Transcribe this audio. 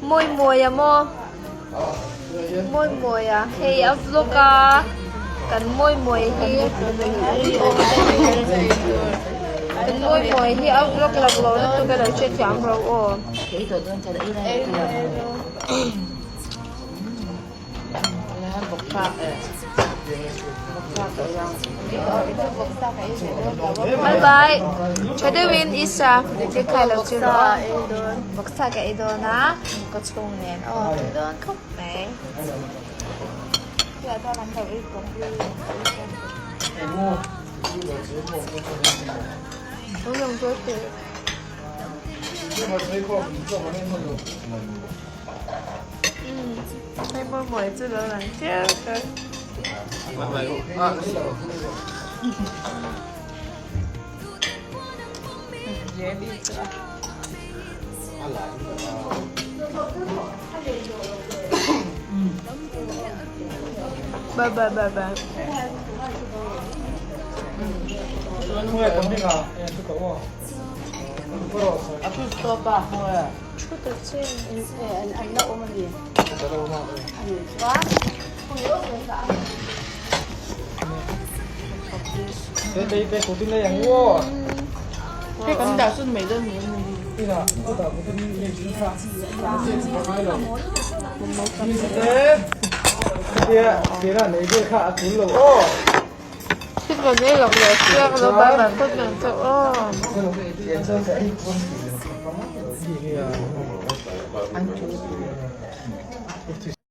Mawi mawi a maw mawi mawi a hei a vlog a kan mawi mawi hi kan mawi mawi hi a vlog lak lo lutuk a lo hrethiam ro aw. Bye bye tha deuhin Isa te khai lo chu rawh aw vawksa ka ei dawn a ka chhung nen aw tui dawn khawp mai Hei mawi mawi chu lo lang chiau chiau. Bye bye bye bye. Thu ta che. Thil kan ei lawk leh chiang lo bye bye phawt mai ang che aw.